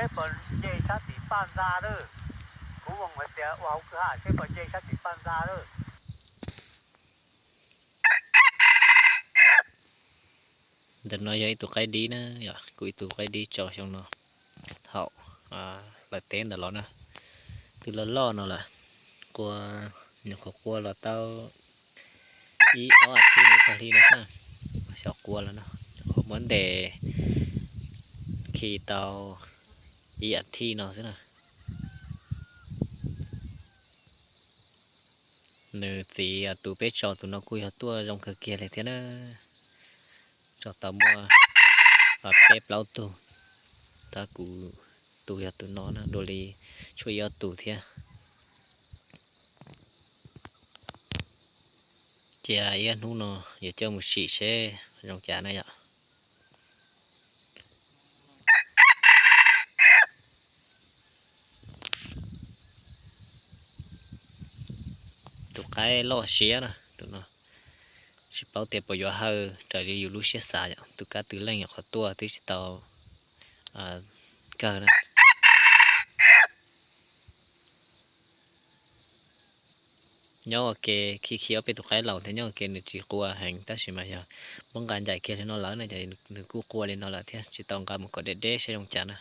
Seb puas nce sab tim paj ntxa lawm. Kuv ua hais tias ua hauv kwj ha seb puas nce sab tim paj ntxa lawm. Ntawm no yog ib tug qaib dib na, yog kuv ib tug qaib dib tso xyoo no thaum lawm teb ntawd los na. Twb loj loj no lawm, qua, nyuam qhuav qua los tau ib ob as thiv no tag li no xwb, xyov qua los no, nyuam qhuav muab ntes khi tau ib as thiv no xwb na. Nws txiv tus peb tso tus no kuj yog tuaj zoo kawg kiag li thiab na. Tso tau muaj peb plaub tug, tab kuv tus yog tus no na, dua li tshuav ib ob tug thiab. Cia ib hnub no yuav coj mus sim seb zoo cas na yom. Tus qaib loj siab na, tus no tsis paub tias puas yuav hawj raws li yus lub siab xav yom. Tus kab tw leej nyuam qhuav tuaj twb tsis tau kawg na. Nyob ua ke khi khi ob peb tus qaib laus thiab, nyob ua ke nws tsis qua heev tab sis mas yog muab nqa ncaim kiag li no lawm na, ces nws kuj qua li no lawm thiab, tsis tau nqa mus kom deb deb seb zoo cas na.